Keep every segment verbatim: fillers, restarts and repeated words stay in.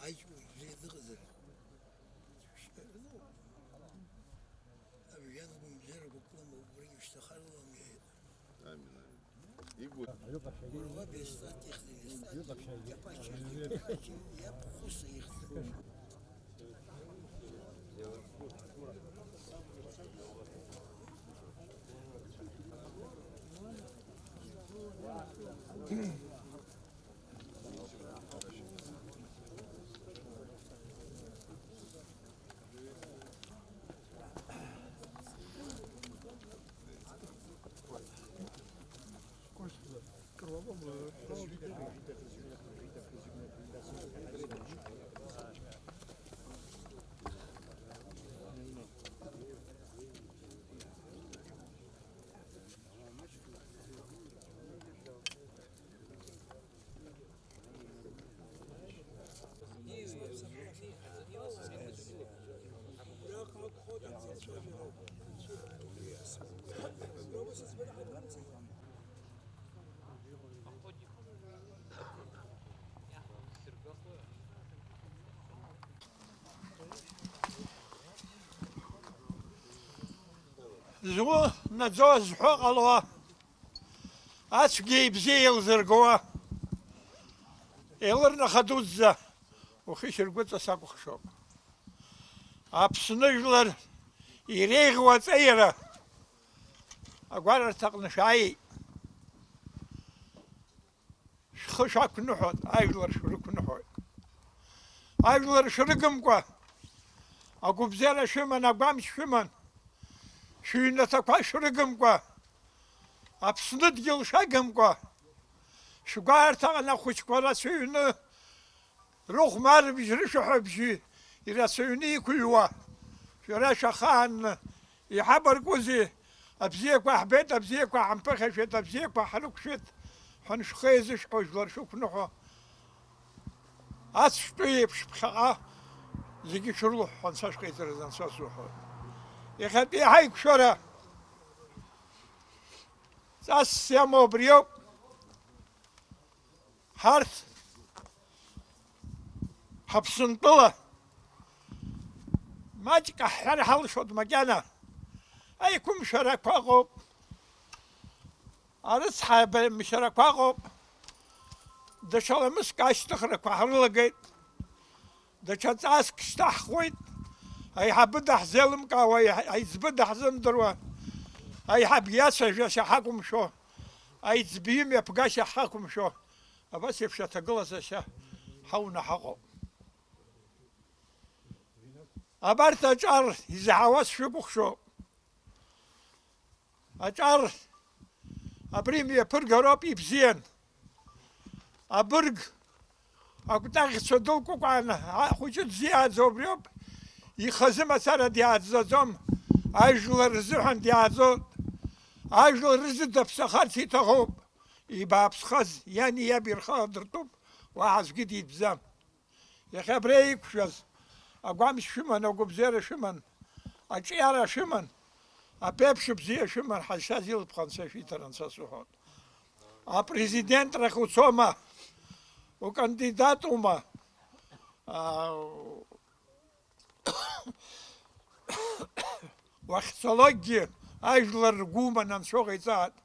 Аиҭ уажәы дыҟазар, дышьҭаҳәаноуп. Абжьан гәынбзиарақәак лымоуп, убригьы шьҭахар лымеи. Амин, амин. Игәы. Уара уаб иазҵаат ихьӡ, иазҵаат, иаб ахәыса ихьӡ. Згәы наӡо зҳәо ҟало, ацәгьеи ибзиеи еилзырго, еилырнаха дуӡӡа ухьышьаргәыҵа сакәыхшоуп. Аԥсны жәлар иреиӷьу аҵеира агәараҭаҟны шәааит. Шәхы шәақәныҳәоит, ажәлар шәрықәныҳәоит. Ажәлар шрыгымкәа, агәыбзиара шәыман, агәамч шәыман, шәыҩнаҭақәа шәрыгымкәа, Аԥсны дгьыл шәагымкәа, шәгәаҳәарҭаҟны ахәыҷқәа рацәаҩны, рыхәмарбжь, рышәаҳәабжьы ирацәаҩны иқәыҩуа, шәара шәахаанны иҳабаркузеи? Абзиақәа ҳбеит, абзиақәа ҳамԥыхьашәеит, абзиақәа ҳрықәшәеит ҳәа шәхы еизышәҳәо, жәлар шәықәныҳәо, ацәтәы еиԥш ԥхьаҟа зегьы шәырлыҳәҳәо анцәа шәҟаиҵарыз, анцәа суҳәоит. Иахьатәи ҳаиқәшәара ҵасс иамоу абриоуп. Ҳарҭ ҳаԥсынтәыла маҷк аҳҳәар ҳалшоит макьана. Аиқәымшәарақәа ыҟоуп, арыцҳаимшьарақәа ыҟоуп, даҽа ламыск ашьҭыхрақәа ҳрылагеит. Даҽа ҵаск шьҭаҳхуеит, аиҳабы даҳзеилымкаауа, аиҳ-, аиҵбы даҳзымдыруа, аиҳаб иацәажәашьа ҳақәымшәо, аиҵбы имҩаԥгашьа ҳақәымшәо, абас еиԥш аҭагылазаашьа ҳауны ҳаҟоуп. Абарҭ аҿар изаҳауа сшәыкәыхшоуп. Аҿар абри мҩаԥыргароуп ибзиан. Абырг акәтаӷьцәа дылкәыкәааны ахәыҷы дзиааӡо убриоуп. Ихазы мацара диааӡаӡом. Ажәлар рзыҳәан диааӡоит. Ажәлар рзы даԥсахарц иҭахуп. Ибааԥсхаз иани иаби рхала дыртәуп. Уаҳа аӡәгьы дитәӡам. Иахьа абра иқәшәаз агәамч шәыман, агәабзиара шәыман, аҿиара шәыман, аԥеиԥш бзиа шәыман, ҳазшаз илыԥха Анцәа шәиҭар, Анцәа суҳәоит. Апрезидентрахь уцома, укандидатума, аа, уахьцалакгьы ажәлар ргәы уманы Анцәа уҟаиҵааит.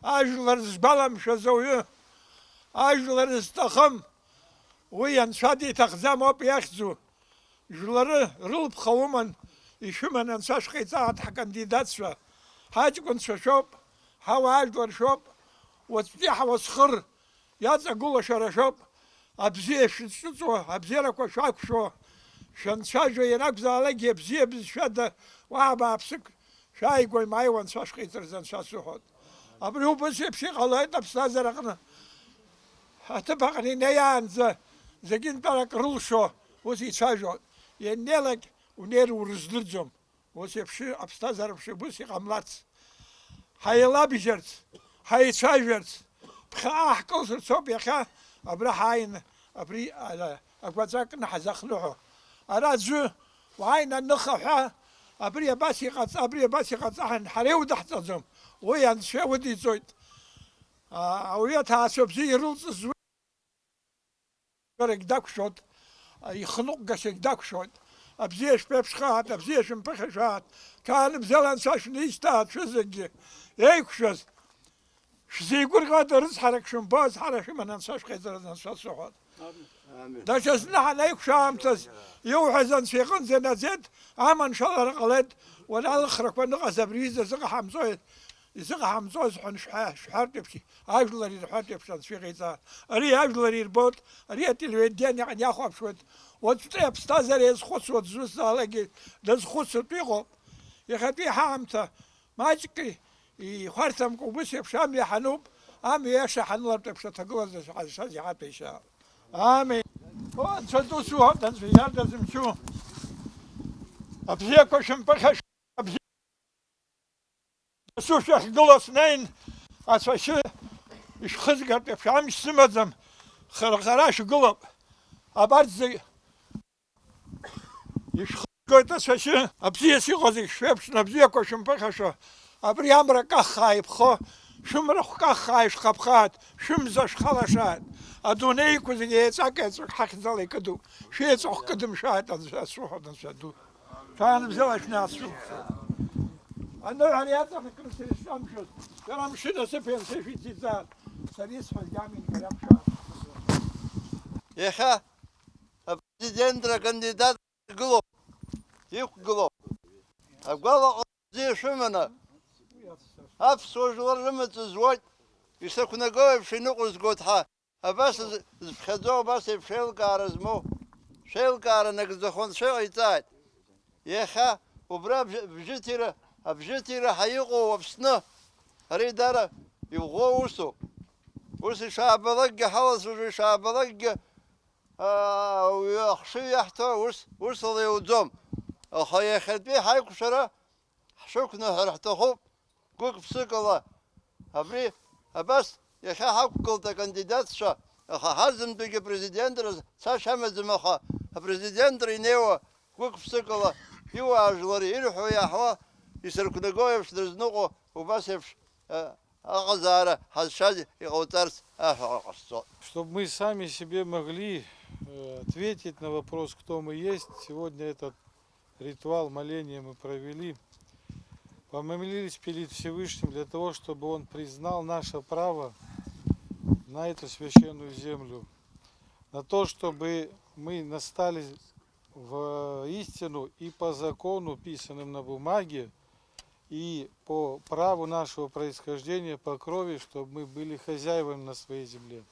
Ажәлар згәаламшәаз ауаҩы, ажәлар зҭахым, уи Анцәа диҭахӡам ауп иахьӡу. Жәлары рылԥха уман, ишәыман Анцәа шәҟаиҵааит ҳкандидатцәа. Ҳаҷкәынцәа шәоуп, ҳауаажәлар шәоуп, уаҵәтәи ҳауасхыр иаҵагылоу шәара шәоуп, абзиа шәыцәыҵуа, абзиарақәа шәақәшәо, Шәанцәажәо ианакәзаалакгьы абзиа бызшәада, уаҳа бааԥсык шәааигәа имааиуа Анцәа шәҟаиҵарыз Анцәа суҳәоит. Абри убыс еиԥш иҟалоит аԥсҭазаараҟны. Аҭыԥ аҟны инеиаанӡа зегьынтәарак рылшо ус ицәажәон. Ианнеилак унеир урыздырӡом. Ус еиԥш аԥсҭазаара ус иҟамлац. Ҳаилабжьарц, ҳаицәажәарц, ԥхьаҟа ҳкылсырц ауп иахьа абра ҳааины, абри, ала, агәаҵәа кны ҳазахныҳәо. Ара аӡәы уааины аныха ҳәа, абри абас иҟаҵа, абри абас иҟаҵа ҳәа ҳара иудаҳҵаӡом. Уи Анцәа иудиҵоит. А, ауаҩы аҭаацәа бзиа ирылҵыз уи. Рагь дақәшәоит, ихныҟәгашьагь дақәшәоит. Абзиа шәԥеиԥшхааит, абзиа шәымԥыхьашәааит, ҭааныбзала Анцәа шәнеишьҭааит шәызегьы еиқәшәаз. Шәзеигәырӷьоит, рыцҳарак шәымбоз, ҳара шәыманы Анцәа шәхеиҵараз Анцәа сыҳәоит. Амин. Даҽазны ҳанеиқәшәа аамҭаз иуҳәаз Анцәа иҟынӡа инаӡеит, аманшәалара ҟалеит, уара алыхрақәа аныҟаз абри изы зыҟаҳамҵои? Изыҟаҳамҵоз ҳәа шәҳәа-, шәҳәартә еиԥш, ажәлар ирҳәартә еиԥш Анцәа иҟаиҵа. Ари ажәлар ирбоит, ари ателевидение иаҟны иахәаԥшуеит. Уаҵәтәи аԥсҭазаара иазхәыцуа дызусҭазаалакгьы дазхәыцыртә иҟоуп. Иахьатәи ҳаамҭа маҷк ихәарҭамкәа убыс еиԥш амҩа ҳануп, амҩа иаша ҳанылартә еиԥш аҭагылазаашьа ҳазшаз иҳаҭәеишьа. Амин. О, Анцәа ду суҳәоит, Анцәа иардазымчу. Абзиақәа шәымԥыхьашәа, абзиа Дасу шәахьгылоу снеин, ацәашьы ишәхызгартә еиԥш амч сымаӡам, хара-хара шәгылоуп. Абарҭ зегь ишәхызгоит ацәашьы, абзиас иҟоу зегь шәеиԥшны, абзиақәа шәымԥыхьашәо, абри амра каххаа иԥхо, шәымра хәкаххаа ишәхаԥхааит, шәымза шәхалашааит. Адунеи иқәу зегь еҵәак-еҵәак ҳахьӡала икыду, шәеҵәахә кыдымшәааит, Анцәа, суҳәоит, Анцәа ду. Ҭаанбзиала шәнацәу. Аныҳәара иаҵанакрыса ишәамшәоз, шәара амшын асыԥ ианцәа шәиҭиҵааит, сара исҳәаз иамин иара ԥшаа. Иахьа апрезидентра акандидат гылоуп, иқәгылоуп. Агәалаҟаза бзиа шәыманы, аԥсуа жәлар рымаҵ зуеит, исықәнаго еиԥш иныҟәызгоит ҳәа. Абас з-, зыԥхьаӡоу, абас еиԥш еилкаара змоу, шәеилкаара нагӡахон, шәеиҟаиҵааит. Иахьа убра абжь-, абжьыҭира, абжьыҭира ҳәа иҟоу Аԥсны, ари дара иӷәӷәоу усуп. Ус ишаабалакгьы, ҳалацәажәо ишаабалакгьы, аа, уи ахшыҩ иаҳҭо ус, усала иуӡом. Аха иахьатәи ҳаиқәшәара ҳшәықәныҳәар ҳҭахуп, гәык-ԥсыкала. Абри, абас, иахьа ҳақәгылт акандидатцәа, аха ҳазынтәыгьы апрезидентра цашьа амаӡам, аха апрезидентра инеиуа гәык-ԥсыкала иуаажәлар ирҳәо иаҳауа, исырқәнаго еиԥш дырзныҟәо, убас еиԥш, а, аҟазаара ҳазшаз иҟауҵарц аҳәаҟа ҟасҵоит. Чтобы мы сами себе могли, э, ответить на вопрос, кто мы есть, сегодня этот ритуал моления мы провели, помолились перед Всевышним для того, чтобы Он признал наше право на эту священную землю, на то, чтобы мы настали в истину и по закону, писанным на бумаге, и по праву нашего происхождения, по крови, чтобы мы были хозяевами на своей земле.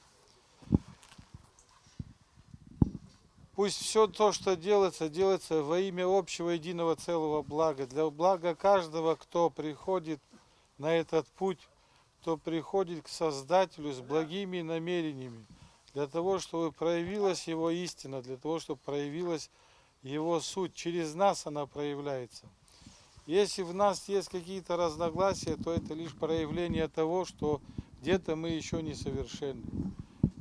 Пусть всё то, что делается, делается во имя общего единого целого блага, для блага каждого, кто приходит на этот путь, кто приходит к Создателю с благими намерениями, для того, чтобы проявилась Его истина, для того, чтобы проявилась Его суть. Через нас она проявляется. Если в нас есть какие-то разногласия, то это лишь проявление того, что где-то мы ещё несовершенны.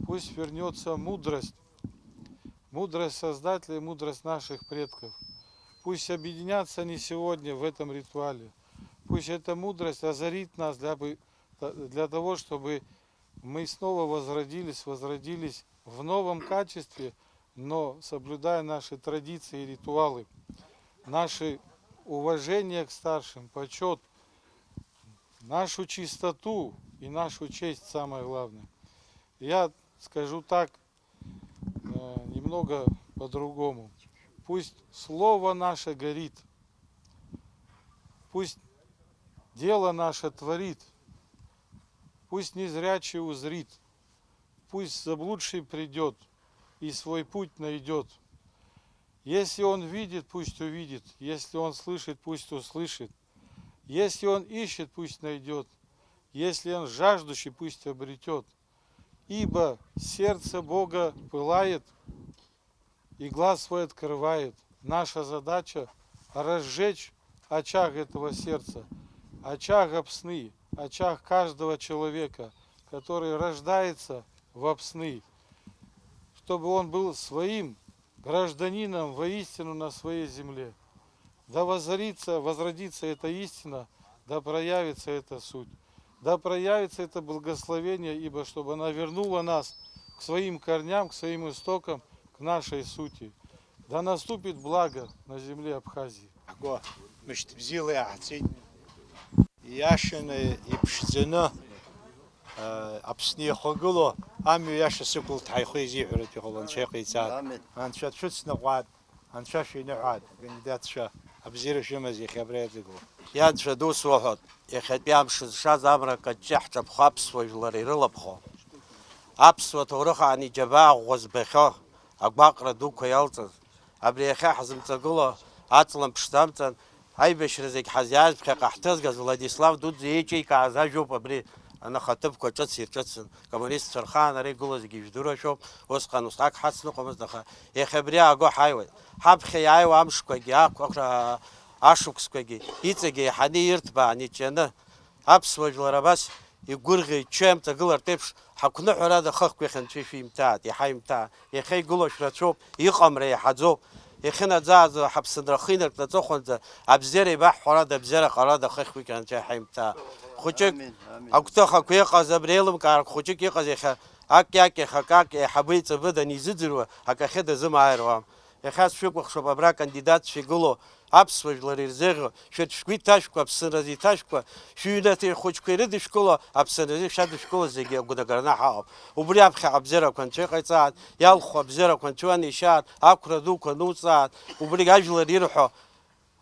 Пусть вернётся мудрость, мудрость Создателя и мудрость наших предков. Пусть объединятся они сегодня в этом ритуале. Пусть эта мудрость озарит нас для бы-, для того, чтобы мы снова возродились, возродились в новом качестве, но соблюдая наши традиции и ритуалы, наше уважение к старшим, почёт, нашу чистоту и нашу честь, самое главное. Я скажу так, э, немного по-другому. Пусть слово наше горит, пусть дело наше творит, пусть незрячий узрит, пусть заблудший придёт и свой путь найдёт. Если он видит, пусть увидит, если он слышит, пусть услышит, если он ищет, пусть найдет, если он жаждущий, пусть обретет. Ибо сердце Бога пылает, и глаз свой открывает. Наша задача — разжечь очаг этого сердца, очаг Апсны, очаг каждого человека, который рождается в Апсны, чтобы он был своим гражданином воистину на своей земле. Да возродится, возродится эта истина, да проявится эта суть, да проявится это благословение, ибо чтобы она вернула нас к своим корням, к своим истокам, к нашей сути. Да наступит благо на земле Абхазии. Агәы мышьҭыбзиала иаҳцеит. Иашаны, иԥшӡаны, э, Аԥсны ихагылоу амҩа иаша сықәлт ҳәа ихы изиҳәаратәы иҟало Анцәа иҟаиҵааит. Амин. Анцәа дшәыцныҟәааит, Анцәа шәиныҳәааит, акандидатцәа, абзиара шәымаз иахьа абра иаҵагылоу. Ианцәа ду суҳәоит, иахьатәи амш зшаз амра каҷҷа ҳҿаԥхо аԥсуа жәлар ирылаԥхо. Аԥсуа ҭоурых аан иџьабаа ӷәӷәа збахьоу, агәаҟра дуқәа иалҵыз, абри иахьа ҳзымҵагылоу аҵла мԥшӡамҵан, аибашьра зегь ҳазиааз ԥхьаҟа ҳҭызгаз Владислав Дуӡӡа иеиҿикааз ажәоуп абри, анахаҭыԥқәа ҿыц ирҿыцын, коммунистцәа рхаан ара игылоу зегьы ижәдыруашәоуп, усҟан усҟак ҳацныҟәомызт, аха иахьа абри ааго ҳаиуеит. Ҳаԥхьа иааиуа амшқәагьы, ақәра-, ашықәсқәагьы, иҵегьы еиҳаны ирҭбааны иҿианы, аԥсуа жәлар абас игәырӷьо-иччо иамҵагылартә еиԥш, ҳақәныҳәарада хыхьтә иахьа Анцәа ишәимҭааит, иҳаимҭаа. Иахьа игылоу шәрацәоуп, иҟамра иаҳаӡоуп. Иахьынаӡааӡо ҳаԥсынра ахы инаркны аҵыхәанӡа, абзиара еибаҳҳәарада, абзиара ҟаларада хыхьтә иахьа Анцәа иҳаимҭаа. Хәыҷык, амин, амин, агәҭыхақәа иҟаз, абри еилымкаарак хәыҷык иҟаз иахьа ак иак, иахьа акак, еиҳабы иҵабы данизыӡырҩуа, акахьы дазымааир ауам. Иахьа сшәыкәыхшоуп абра акандидатцәа игылоу, аԥсуа жәлар ирзеиӷьу, шәарҭ шәгәы иҭашәкуа, аԥсынразы иҭашәкуа, шәыҩнаҭа ихәыҷқәа ирыдышәкыло, аԥсынразы шәадышәкыло зегьы агәнагараны ҳаҟоуп. Убри аԥхьаҟа абзиарақәа Анцәа иҟаиҵааит, иалху абзиарақәа Анцәа ианишьааит, ақәра дуқәа нуҵааит, убригь ажәлар ирҳәо,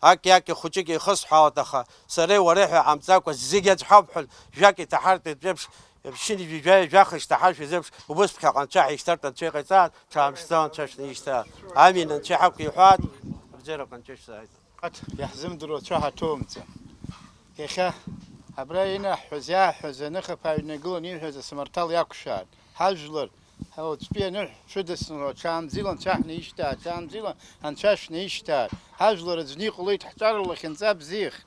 аки-аки хәыҷык еихысҳәаауеит, аха сареи уареи ҳәа ҟамҵакәа, зегь аӡә ҳауп ҳәа, жәак иҭаҳартә еиԥш, ԥшьынҩажәи жәа-, жәаха ишҭаҳаршәыз еиԥш, убыс ԥхьаҟа Анцәа ҳишьҭартә Анцәа иҟаиҵааит, ҽаамԥшӡо Анцәа шәнеишьҭаа. Амин, Анцәа иҳақәиҳәааит, абзиарақәа Анцәа шәзааит. Аҭ, иаҳзымдыруа цәа ҳаҭоумҵан. Иахьа абра инаҳҳәаз, иааҳҳәаз аныхаԥааҩ днагылан ииҳәаз асамарҭал иакәшааит. Ҳажәлар, ҳа уаҵәтәи аныҳәа шәыдысныҳәа, ҽаамзила Анцәа ҳнаишьҭааит, ҽаамзила Анцәа шәнаишьҭааит. Ҳажәлар аӡәны иҟалеит, ҳҿар лахьынҵа абзиахь.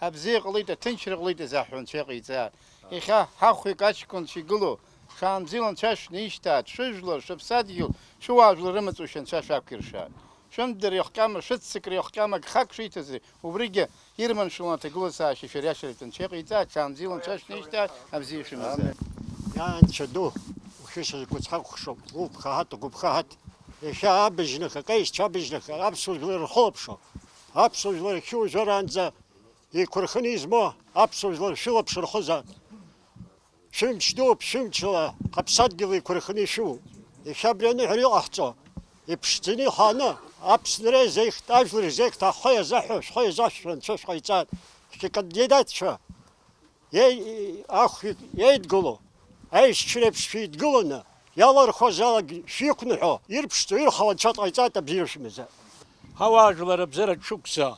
Абзиа ҟалеит, аҭынчра ҟалеит азаҳәа Анцәа иҟаиҵааит. Иахьа ҳахәҩык аҷкәынцәа игылоу, ҽаамзила Анцәа шәнаишьҭааит, шәыжәлар, шәыԥсадгьыл, шәуаажәлар рымаҵушьа Анцәа шәақәиршааит. Шәымдыр иахҟьама, шәыццакра иахҟьама, гхак шиҭаз, убригьы ирманшәалан аҭагылазаашьа шәара иашаратәы Анцәа иҟаиҵааит, ҽаамзила Анцәа шәнаишьҭааит, абзиа шәымазааит. Иа, Анцәа ду, шәышықәс ҳакәхшоуп, уқәхаҳаҭ, угәыԥхаҳаҭ. Иахьа абыжьныха, ҟаисцәа абыжьныха, аԥсуа жәлар рхылаԥшо, аԥсуа жәлар хьу жәараанӡа еиқәырханы измоу аԥсуа жәлар шәылаԥш рхызаап. Шәымч дууп, шәымчала ҳаԥсадгьыл еиқәырханы ишәымоуп. Иахьа абри аныҳәара иҟаҳҵо, иԥшӡаны ихааны, Аԥсынра иазеихт, ажәлар ирзеихт, ахәы иазаҳәо, шәхы иазашәҳәо Анцәа шәҟаиҵааит. Шәкандидатцәа иеи-, ахә иеидгыло, аишьцәа реиԥш шәеидгыланы, иалырхуаз алагь шәиқәныҳәо, ирԥшӡо, ирхало Анцәа дҟаиҵааит, абзиара шәымазааит. Ҳауаажәлар абзиара ҽықәса.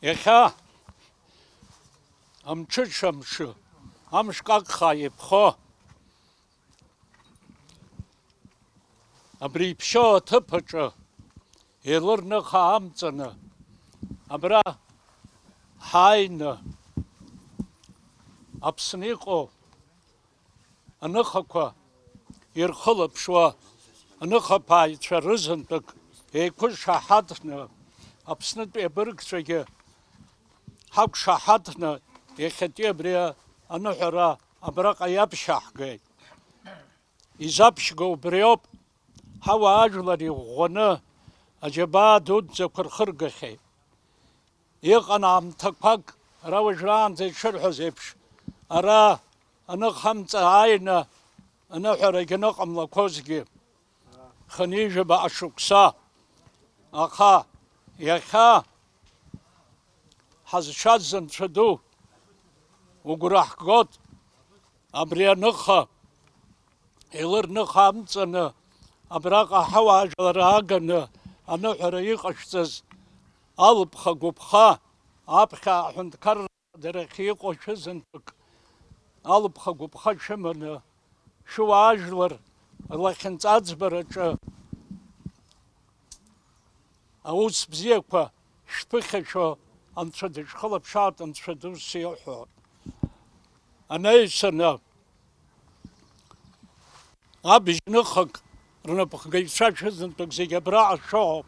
Иахьа амҽыҽамшы, амш какха иԥхо, абри иԥшьоу аҭыԥ аҿы еилырныха амҵаны, абра ҳааины, Аԥсны иҟоу аныхақәа ирхылаԥшуа, аныхаԥааҩцәа рызынтәык еиқәышаҳаҭны, Аԥснытәи абыргцәагьы ҳақәшаҳаҭны, иахьатәи абри аныҳәара абраҟа иаԥшьаҳгеит. Изаԥшьго убриоуп, ҳауаажәлар иӷәӷәаны аџьабаа дуӡӡақәа рхыргахьеит. Иҟан аамҭақәак, ара уажәраанӡа ишырҳәаз еиԥш, ара аныхамҵа ааины аныҳәарагьы аныҟамлақәозгьы, хынҩажәаба ашықәса. Аха иахьа ҳазшаз Анцәа ду, угәра ҳгоит, абри аныха, еилырныха амҵаны, абраҟа ҳауаажәлар ааганы аныҳәара иҟашәҵаз алԥха-гәыԥха, аԥхьа аҳәынҭқарра Дара ахьыҟоу шәызынтәык, алыԥха-гәыԥха шәыманы, шәуаажәлар лахьынҵа аӡбараҿы аус бзиақәа шәԥыхьашәо Анцәа дышәхылаԥшааит, Анцәа дус иҳәо. Анаҩсаны, Абжьныхак рнапхгаҩцәа шәызынтәык зегьы абраҟа шәыҟоуп.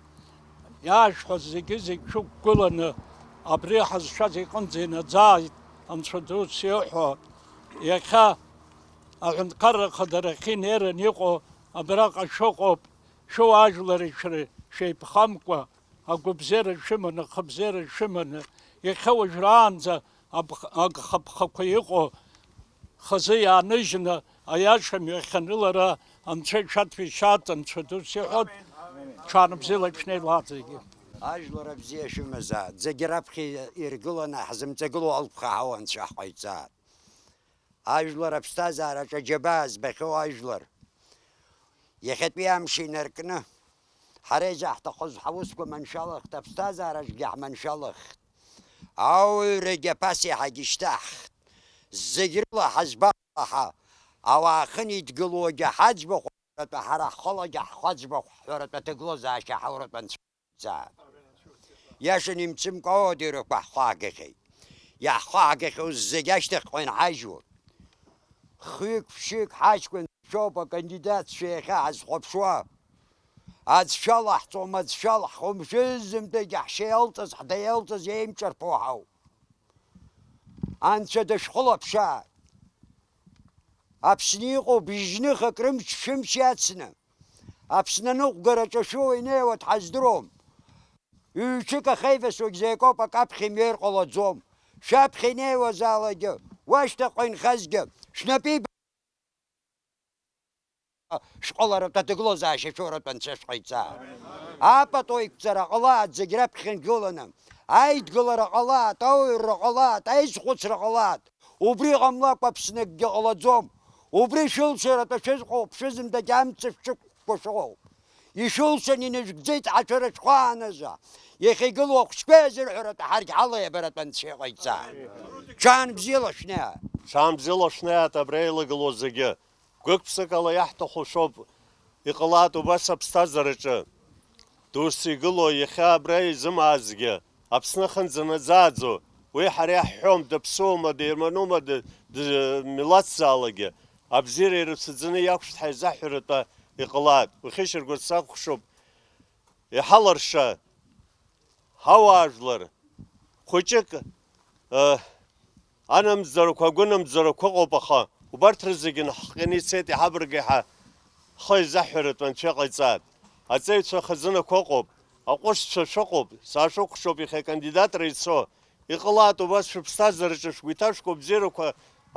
Иаашәҳәаз зегьы-зегь шәықәгыланы абри ҳазшаз иҟынӡа инаӡааит, Анцәа дус иҳәо. Иахьа аҳәынҭқарра ахадарахь инеираны иҟоу абраҟа шәыҟоуп, шәуаажәлари шәареи шәеиԥхамкәа, агәабзиара шәыманы, ахыбзиара шәыманы, иахьа уажәраанӡа абх-, агхаԥхақәа иҟоу хазы иааныжьны, аиаша мҩахьанылара Анцәа ишәаҭәеишьааит, Анцәа дус иҳәоит, ҽаанбзиала шәнеилааӡагьы. Ажәлар абзиа шәымазааит, зегьы раԥхьа иргыланы ҳзымҵагылоу алԥха ҳауа Анцәа ҳҟаиҵааит. Ажәлар аԥсҭазаараҿы аџьабаа збахьоу ажәлар. Иахьатәи амш инаркны, ҳара изаҳҭахыз ҳаусқәа маншәалахт, аԥсҭазаараҿгьы ҳманшәалахт. Ауаҩрагьы аԥас иаҳагьы ишьҭаҳхт. Зегь рыла ҳазбахәа ҳа, ауаа ахьынидгылогьы ҳаӡбахә ҳәаратәы, ҳара ҳхылагьы ҳхы аӡбахә ҳҳәаратәы аҭагылазаашьа ҳауратәы анцәа. Заа. Иашан имцымкәа ауадаҩрақәа ҳхәаагахьеит. Иаҳхәаагахьоу зегь ашьҭахьҟа инҳажьуеит. Хҩык-ԥшьҩык ҳаҷкәын шәоуп акандидатцәа иахьа ҳазхәаԥшуа. Аӡә шәалаҳҵом, аӡә шәалаҳхуам, шәызымҭагьы ҳшеилҵыз, ҳдеилҵыз еимҿарԥо ҳауп. Анцәа дышәхылаԥшааит. Аԥсны иҟоу бжьныхак рымч шәымч иацны, Аԥсны аныҟәгараҿы шәыуа инеиуа дҳаздыруам. Ҩ-ҽык ахьеивасуагь зеикоуп, акы аԥхьа имҩеир ҟалаӡом. Шәаԥхьа инеиуазаалакгьы, уашьҭахьҟа инхазгьы, шәнапы иб-, шәҟаларатәы аҭагылазаашьа шәоуратәы анцәа шәҟаиҵаа. Апату аиқәҵара ҟалааит зегь раԥхьа инагыланы. Аидгылара ҟалааит, ауаҩра ҟалааит, аизхәыцра ҟалааит. Убри ҟамлакәа Аԥсны акгьы ҟалаӡом. Убри шәылшаратәы шәызҟоуп, шәызымдагь амца шәықәкуа шәыҟоуп. Ишәылшан инажәгӡеит ҳашәара шәхәааназы. Иахьа игылоу ахәыҷқәа иазырҳәаратәы ҳаргь ҳалаиабаратәы анцәа иҟаиҵааит. Ҽаан бзиала шәнеи. Ҽаан бзиала шәнеиааит абра еилагылоу зегьы. Гәык-ԥсыкала иаҳҭаху шәоуп. Иҟалааит убас аԥсҭазаараҿы. Дус игылоу иахьа абра изымаазгьы, Аԥсны ахьынӡанаӡааӡо, уи ҳара иаҳҳәом, дыԥсуама, дгерманума, д-, д-, милаҭзаалагьы, абзиара ирацәаӡаны иақәшәт ҳаизаҳҳәаратәы иҟалааит. Ухьышьаргәыц сакәхшоуп. Иҳалырша, ҳауаажәлар, хәыҷык, ы, анамӡарақәа, агәынамӡарақәа ыҟоуп, аха убарҭ рызегьы наҳҟьаны ицеит, иҳабаргеи ҳәа ҳхы изаҳҳәаратәы анцәа иҟаиҵааит. Аҵеицәа хазынақәа ыҟоуп, аҟәышцәа шәыҟоуп, саашәыкәхшоуп иахьа акандидатра ицо. Иҟалааит убас шәыԥсҭазаараҿы шәгәы иҭашәкуа абзиарақәа,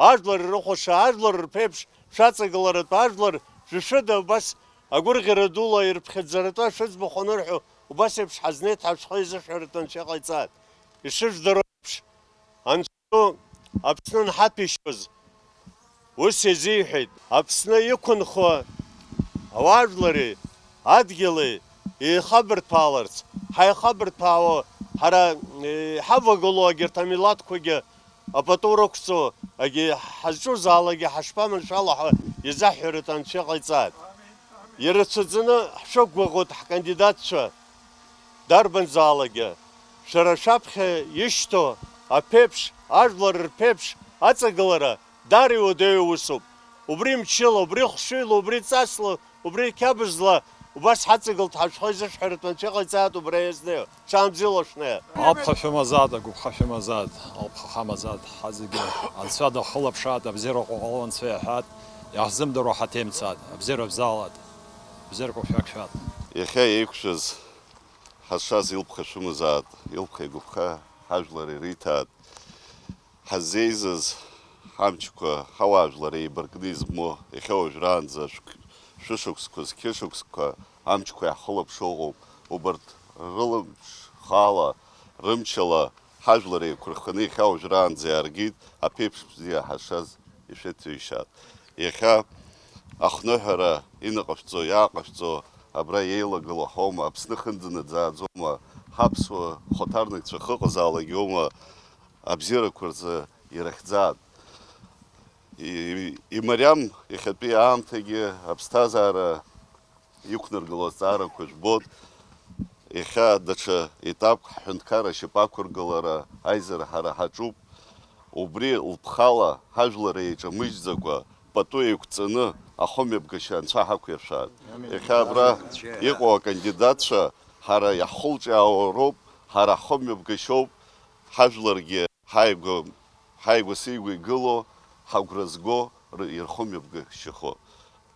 ажәлар ирыхәаша, ажәлар рԥеиԥш шәаҵагыларатәы, ажәлар шәышәыда убас агәырӷьара дула ирыԥхьаӡаратәы шәыӡбахә анырҳәо, убас еиԥш ҳазнеит ҳәа шәхы изышәҳәаратәы анцәа иҟаиҵааит. Ишыжәдыруа еиԥш, Анцәа ду Аԥсны анҳаҭәеишьоз, ус иазиҳәеит, Аԥсны иқәынхо ауаажәлари адгьыли еихабырҭәааларц, ҳаихабырҭәаауа ҳара, е, иҳавагылоу егьырҭ амилаҭқәагьы апату рықәҵо, егьи ҳазҿузаалакгьы ҳашԥаманшәало ҳәа изаҳҳәаратәы анцәа иҟаиҵааит. Ирацәаӡаны ҳшәықәгәыӷуеит ҳкандидатцәа дарбанзаалакгьы. Шәара шәаԥхьа ишьҭоу аԥеиԥш, ажәлар рԥеиԥш аҵагылара даара иуадаҩу усуп. Убри мчыла, убри хәшәыла, убри ҵасла, убри қьабзла убас ҳаҵагылт ҳәа шәхы изышәҳәаратәы анцәа иҟаиҵааит убра иазнеиуа. Ҽаанбзиала шәнеи. Алԥха шәымазааит, агәыԥха шәымазааит, алԥха хамазааит, ҳазегьы анцәа дахылаԥшааит, абзиара ҟаҟало анцәа иаҳәааит, иаҳзымдыруа ҳаҭеимцааит, абзиара бзаалааит, бзиарак шәақәшәааит. Иахьа еиқәшәаз ҳазшаз илԥха шәымазааит, илԥха игәыԥха ҳажәлар ириҭааит. Ҳаззеизаз ҳамчқәа ҳауаажәлар еибаркны измоу, иахьа уажәраанӡа шәк-, шәышықәсқәа, зқьышықәсқәа амчқәа иаҳхылаԥшуа ыҟоуп. Убарҭ рылымш хаала, рымчала ҳажәлар еиқәырханы иахьа уажәраанӡа иааргеит, аԥеиԥш бзиа ҳашаз ишәыҭәеишьаат. Иахьа Ахныҳәара инаҟашәҵо, иааҟашәҵо абра еилагылоу ҳаума, Аԥсны хынӡанаӡааӡома, ҳаԥсуа хәаҭарнакцәа хыҟазаалак иоума абзиарақәа рзы ирыхьӡаат. И-, имариам иахьатәи аамҭагьы аԥсҭазаара иқәнаргыло азҵаарақәа жәбоит. Иахьа даҽа етапк ҳҳәынҭқарра ашьапы ақәыргылара аизара ҳара ҳаҿуп. Убри лыԥхала ҳажәлар еиҿамыжьӡакәа пату еиқәҵаны ахымҩаԥгашьа Анцәа ҳақәиршәааит. Иахьа абра иҟоу акандидатцәа ҳара иаҳхәылҿиаауа роуп, ҳара ҳхымҩаԥгашьоуп, ҳажәларгьы ҳааигәа, ҳааигәа-сигәа игылоу, ҳагәра зго р-, ирхымҩаԥгашьахо.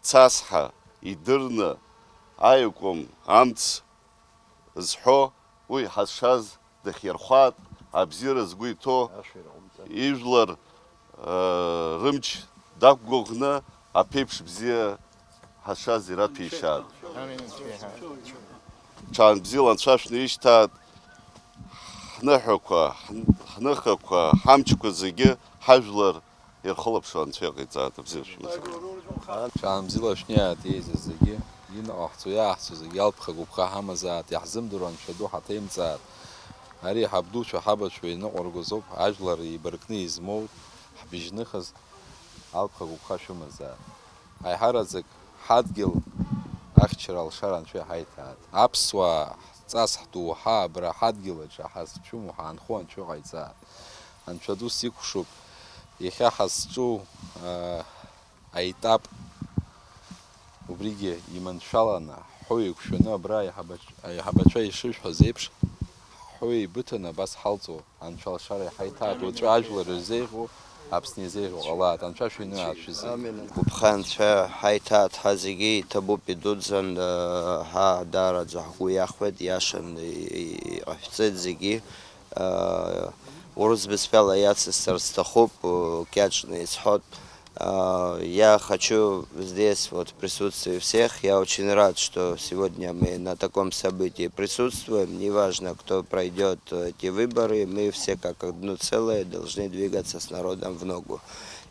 Цасҳа идырны аиакәым амц зҳәо, уи ҳазшаз дахьирхәаат, абзиара згәы иҭоу, ижәлар, э, рымч дақәгәыӷны аԥеиԥш бзиа ҳазшаз ираҭәеишьаат. Ҽаанбзиала Анцәа шәнеишьҭаат, ҳныҳәақәа, ҳн-, ҳныхақәа, ҳамчқәа зегьы ҳажәлар ирхылаԥшуа Анцәа иҟаиҵааит, абзиара шәымаз. Ҽаанбзиала шәнеиааит еизаз зегьы, инаҟаҳҵо, иааҳҵо зегьы алԥха гәыԥха ҳамазааит, иаҳзымдыруа Анцәа ду ҳаҭеимҵааит. Ари ҳабдуцәа, ҳабацәа иныҟәыргоз ауп, ажәлар еибаркны измоут, ҳбыжьныхыз алԥха гәыԥха шәымазааит. Аиҳараӡак ҳадгьыл ахьчара алшара Анцәа иҳаиҭааит. Аԥсуаа ҳҵас ҳдоуҳа абра ҳадгьыл аҿы ҳазцәыму ҳаанхо Анцәа иҟаиҵааит. Анцәа ду сикәшоуп, иахьа ҳазҿу, аа, аетап убригьы иманшәаланы, ҳҳәо еиқәшәаны абра аиҳабач-, аиҳабацәа ишышәҳәаз еиԥш, ҳҳәо еибыҭаны абас ҳалҵуа. Анцәа алшара иҳаиҭааит, уаҵәы ажәлар ирзеиӷьу, Аԥсны изеиӷьу ҟалааит. Анцәа шәиныҳәааит шәызегьы. Гәыԥха Анцәа ҳаиҭааит ҳа зегьы, иҭабуп, идуӡӡан, э, ҳа даараӡа ҳгәы иахәеит, иашан, и-, и-, иҟашәҵеит зегьы. Э, урыс бызшәала иацысҵар сҭахуп, э, кьаҿны исҳәоит. А, я хочу здесь, вот, в присутствии всех, я очень рад, что сегодня мы на таком событии присутствуем. Неважно, кто пройдет эти выборы, мы все как одно целое должны двигаться с народом в ногу.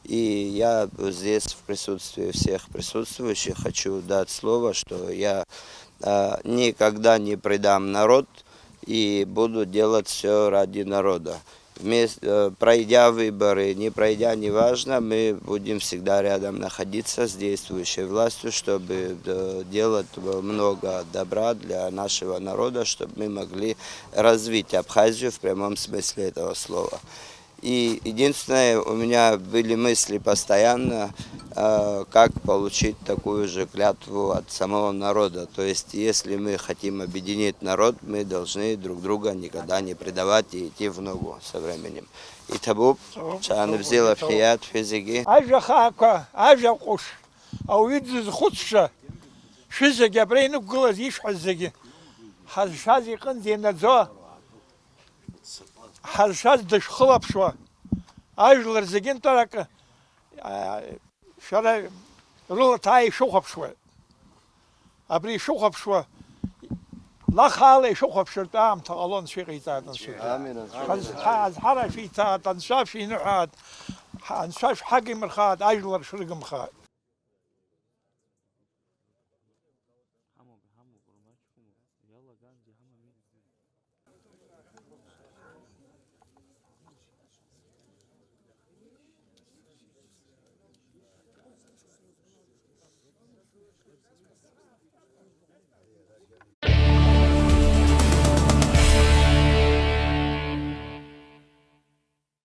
И я здесь, в присутствии всех присутствующих, хочу дать слово, что я, а, никогда не предам народ и буду делать все ради народа. Вмес-, э, пройдя выборы, не пройдя, неважно, мы будем всегда рядом находиться с действующей властью, чтобы, э, делать много добра для нашего народа, чтобы мы могли развить Абхазию в прямом смысле этого слова. И единственное, у меня были мысли постоянно, э, как получить такую же клятву от самого народа. То есть, если мы хотим объединить народ, мы должны друг друга никогда не предавать и идти в ногу со временем. Иҭабуп, ҽаанбзиала шәиааит шәызегьы. Ажәа хаақәа, ажәа ҟәыш, ауаҩы дзызхәыцша, шәызегьы абра инықәгылаз ишәҳәаз зегьы, ҳазшаз иҟынӡа инаӡо, ҳазшаз дышәхылаԥшуа, ажәлар зегьы нтәарак, а, шәара рыла ҭаа ишәыхәаԥшуеит. Абри ишәыхәаԥшуа, лахаала ишәыхәаԥшыртә аамҭа ҟало Анцәа иҟаиҵааит, Анцәа. Амин, Анцәа. Ҳаз-, ҳа-, азҳара шәиҭааит, Анцәа шәиныҳәааит, ҳа-, Анцәа шәҳагимырхааит, ажәлар шәрыгымхааит.